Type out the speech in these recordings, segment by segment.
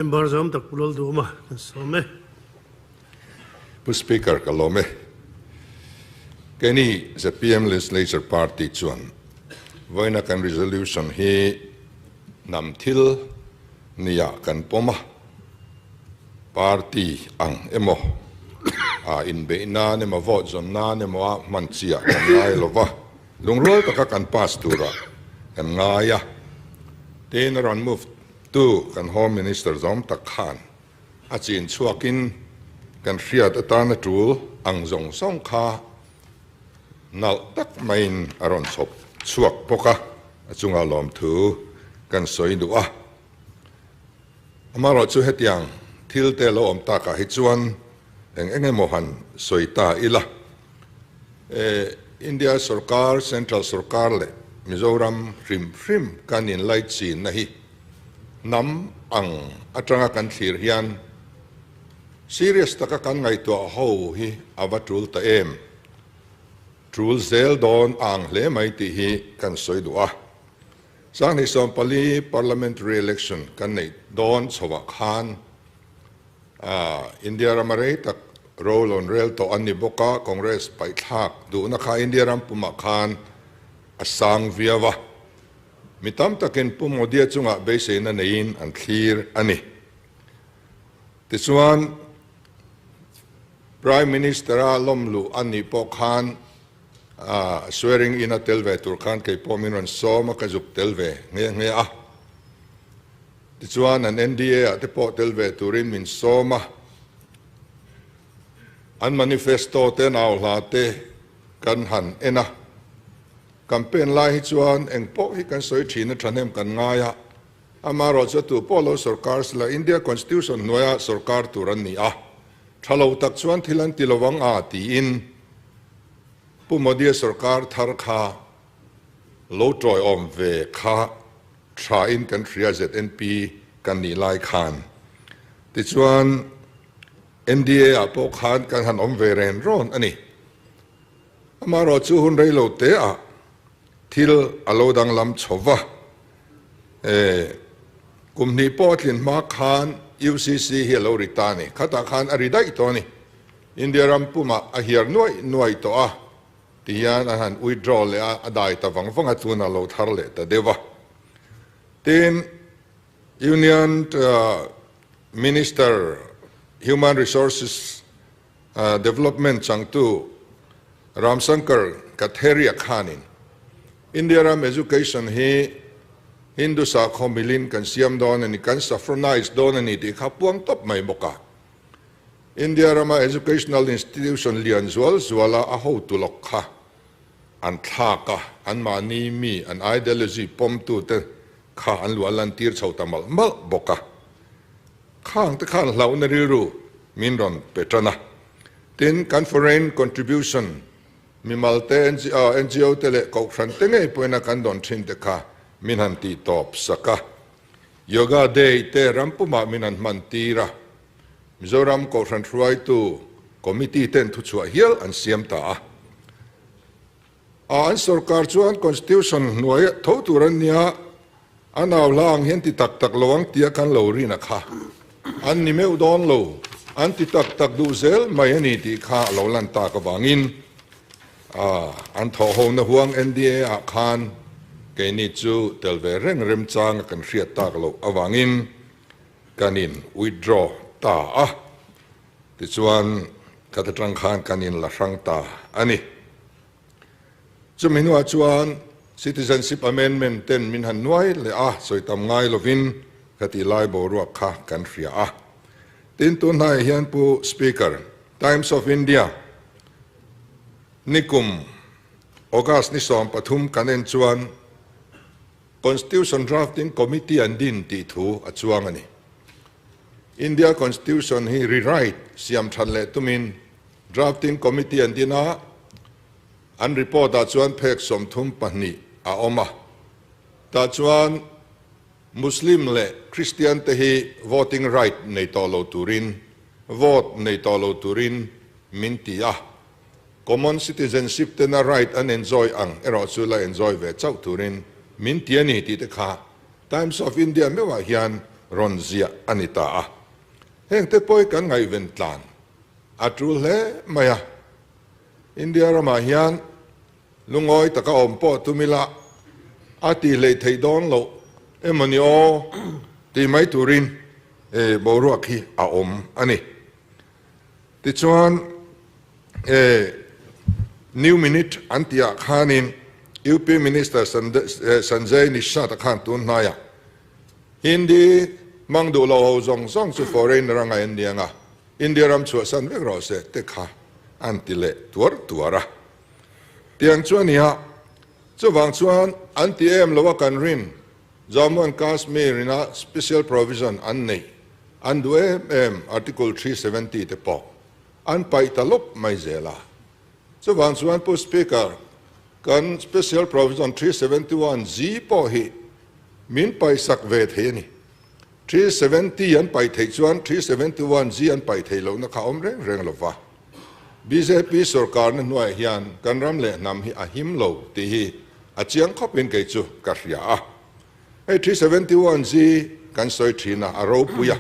Member zawm tak Pu Lalduhawma kan sawm e. Pu Speaker ka lawm e. Keini zpm Legislature Party chuan vawiina kan resolution hi hnam thil nia kan pawm a, party ang emaw a inbeih nan emaw vote zawn nan emaw a hman chiah kan ngai lo va, lungrual taka kan pass turah kan ngai a, tin a rawn move Tu kan Home Minister zawm tak khan a chin chhuakin kan hriat atana tul ang zawng zawng kha nalh tak maiin a rawn chhawp chhuak bawk a, a chunga lawmthu kan sawi duh a. Amaherawhchu hetiang thil te lo awm takah hi chuan eng eng emaw han sawi ta ila. India sorkar, Central sorkar leh Mizoram hrim hrim kan inlaichinna hi hnam ang atanga kan thlir hian serious taka kan ngaihtuah ho hi a va tul ta em? Tul zel dawn a ang hle mai tih hi kan sawi duh a. Sanghnih 14 Parliamentary Election kan neih dawn chhovah khan India rama rei tak role on rel tawh an ni bawk a, Congress paihthlak duhna kha India ram pumah khan a sang viau a, mi tam takin Pu Modi-a chungah beiseina neiin an thlir a ni. Tichuan, Prime Minister-a lawmluh a nih pawh khan swearing in a tel ve tur khan kei pawh min rawn sawm a, ka zuk tel ve nghe nghe a. Tichuan an NDA ah te pawh tel ve turin min sawm a, an manifesto te nau hla te kan han en a, campaign lai hi chuan eng pawh hi kan sawi thin a thahnem kan ngai a, amaherawh chu tu pawh lo sorkar sila India Constitution hnuaia sorkar tur an ni a, tha lo tak chuan thil an ti lo ang a tiin Pu Modi-a sorkar thar kha lo tawiawm ve kha Tha in kan hria ZNP kan nih lai khan. Tichuan NDA ah pawh khan kan han awm ve ren rawn a ni. Amaherawh chu hun rei lo te ah thil a lo danglam chho va. E, kum hnih pawh a tlin hma khan UCC hi a lo ri ta a ni. Khatah khan a ri daih tawh a ni. India ram pumah a hiar nuaih nuaih tawh a. Ti hian a han withdraw leh a, a dai ta vang vang a, tunah lo thar leh ta deuh a. Tin, Union Minister Human Resources Development changtu Ramshankar Katheria khanin India ram education hi Hindu sakhaw milin kan siam dawn a ni, kan saffronize dawn a ni tih kha puang tawp mai bawk a. India rama educational institution lian zual zuala a hotu lawk kha an thlak a, anmahni mi an ideology pawmtute kha an luah lantir chho ta malh malh bawk a. Khang te khan hlauhna rilru min rawn pe tan a. Tin, kan foreign contribution mimal te, NGO te leh kohhran te ngei pawhin a kan dawn thin te kha min han tih tawp sak a. Yoga Day te ram pumah min han hman tir a. Mizoram Kohhran hruaitu Committee ten thuchhuah hial an siam ta a. A an sorkar chuan Constitution hnuai tho tur an nia, a nau hla ang hian ti tak tak lo ang tia kan lo rin a kha. An ni meuh dawn lo, an ti tak tak duh zel mai a ni tih kha a lo lan tak avangin an thawhhona huang NDA ah khan keini chu tel ve reng remchang a kan hriat tak loh avangin Kan in withdraw ta a, tichuan khat atang khan kan in la hrang ta a ni. Chumi hnuah chuan Citizenship Amendment ten min han nuai leh a, sawi tam ngai lovin ka tih lai boruak kha kan hria a. Tin, tun hnaiah hian Pu Speaker, Times of India nikum August ni 13 kan en chuan, Constitution Drafting Committee an din tih thu a chuang a ni. India Constitution hi rewrite, siam that leh tumin Drafting Committee an din a, an report ah chuan phek 32 a awm a. Tah chuan Muslim leh Christian te hi voting right nei tawh lo turin, vote nei tawh lo turin min ti a. Common citizenship tena right an enjoy ang erawh chu la enjoy ve chauh turin min ti a ni tih te kha Times of India meuhah hian rawn ziah a ni ta a. Heng te pawh hi kan ngaihven tlan a tul hle mai a. India ramah hian lungawi taka awm pawh tum ila a tih hleih theih dawn loh emaw ni aw tih mai turin boruak hi a awm a ni. Tichuan New Minute an tihah khanin UP Minister Sanjay Nishad-a khan tun hnaiah Hindi hmang duh lo ho zawng zawng chu foreigner anga en niang a, India ram chhuahsan vek rawh se te kha an ti leh tuar tuar a. Tiang chu a ni a, chuvang chuan an ti em lo a kan rin Jammu and Kashmir ina special provision an neih an duh em em Article 370 te pawh an paih ta lawp mai zel a. Chuvang chuan Pu Speaker, kan Special Provision 371 G pawh hi min paihsak ve thei a ni. 370 an paih theih chuan 371 G an paih theih lohna kha a awm reng reng lo va. Bjp sorkarna hnuaiah hian kan ram leh hnam hi a him lo tih hi a chiang khawpin kei chu ka hria a. Hei 371 G kan sawi thin a, a ropui a.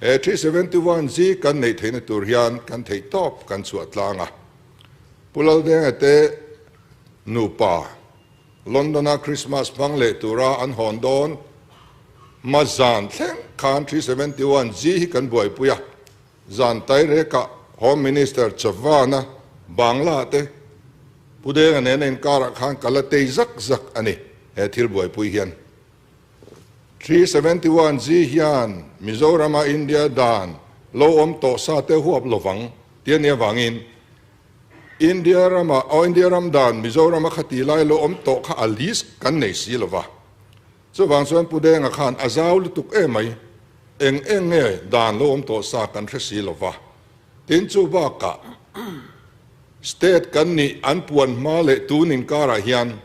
He 371 G kan neih theihna tur hian kan theih tawp kan chhuah tlang a. Pu Laldenga te nupa London-a Christmas hmang leh tura an hawn dawn hma zan thleng khan 371 G hi kan buaipui a. Zan Taireka Home Minister Chavan-a Bangla te Pu Denga nena inkarah khan ka la tei zak zak a ni he thil buaipui hian. 371 G hian Mizorama India dan lo awm tawh sa te huap lovang tih a nih avangin India rama aw India ram dan Mizorama khati lai lo awm tawh kha a list kan nei si lova. Chuvang chuan Pu Denga khan a zau lutuk em mai, eng eng nge dan lo awm tawh sa kan hre si lo va. Tin chu bakah State kan nih an puan hma leh tun inkarah hian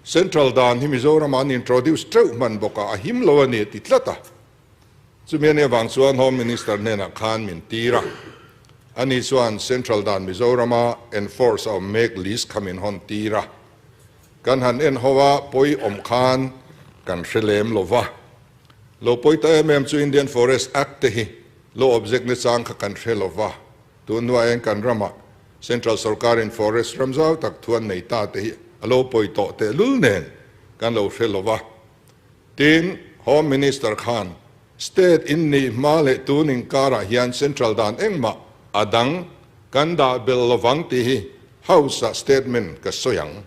Central dan hi Mizoram ah an introduce teuh hman bawk a, a him lo a ni a ti tlat a. Chumi a nih avang chuan Home Minister hnenah khan min tir a, ani chuan Central dan Mizorama enforce a awm mek list kha min hawn tir a. Kan han en ho a, pawi awm khan kan hre lem lo va. Lo pawi ta em em chu Indian Forest Act te hi lo object na chang kha kan hre lo va. Tun hnuah hian kan ramah Central sorkarin forest ram zau tak thu an nei ta te hi a lo pawi tawh tehlul nen kan lo hre lo va. Tin, Home Minister khan State in nih hma leh tun inkarah hian Central dan engmah a dang kan dah belh lovang tih hi House ah statement ka sawi ang,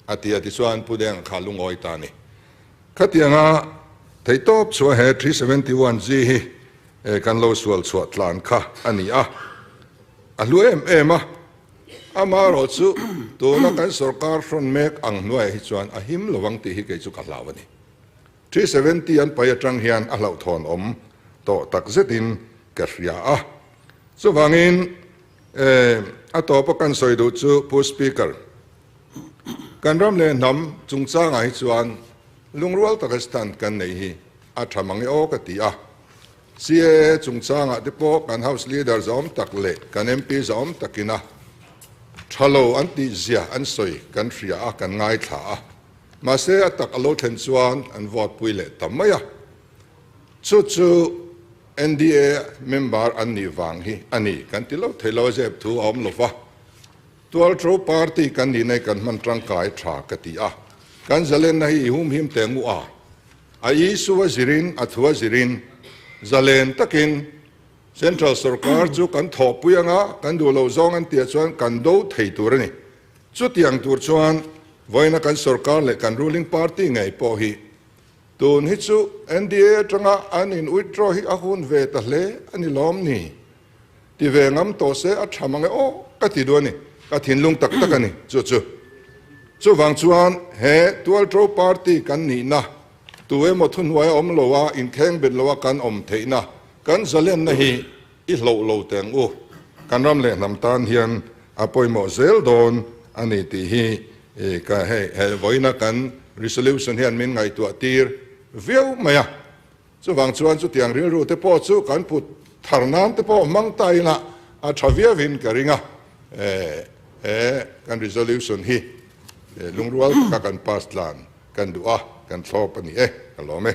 a ti a tichuan Pu Deng kha lungawi ta a ni. Khatianga theihtawp chhuah he 371 G hi kan lo sual chhuah tlan kha a ni a, a hlu em em a, amaherawh chu tuna kan sorkar hrawn mek ang hnuaiah hi chuan a him lovang tih hi kei chu ka hlau a ni. 370 an pai atang hian a hlauhthawn awm tawh tak zetin ka hria a. Chuvangin a tawpa kan sawi duh chu Pu Speaker, kan ram leh hnam chungchangah hi chuan lungrual taka stand kan neih hi a tha mang e aw ka ti a. CAA chungchangah te pawh kan House Leader zawm tak leh kan MP zawm takin a tha lo an tih zia an sawi kan hria a, kan ngaithla a. Mahse a tak a lo thlen chuan an vote pui leh ta mai a. Chu chu NDA member an nih vang hi a ni kan ti lo thei lo a zep thu a awm lo va. Tualtho party kan nih nei kan hman tangkai tha ka ti a. Kan zalenna hi i humhim teh ngu a. A issue a zirin a thu a zirin zalen takin Central sorkar chu kan thawhpui anga kan duh loh zawng an tih ah chuan kan do thei tur a ni. Chutiang tur chuan vawiina kan sorkar leh kan ruling party ngei pawh hi tun hi chu NDA atanga an in withdraw hi a hun ve ta hle a ni lawm ni? Ti ve ngam tawh se a tha mang e aw ka ti duh a ni, ka thinlung tak tak a ni chu chu. Chuvang chuan he Tualtro party kan nihna tu emaw thuhnuai a awm lo a, inkheng bet lo a kan awm theihna kan zalenna hi I hloh lo teng u, kan ram leh hnam tan hian a pawimawh zel dawn a ni tih hi ka hei he vawiina kan resolution hian min ngaihtuah tir viau mai a. Chuvang chuan chutiang rilru te pawh chu kan put thar nan te pawh hmang ta ila a tha viauin ka ring a, he kan resolution hi lungrual taka kan pass tlan kan duh a, kan thlawp a ni e, ka lawm e.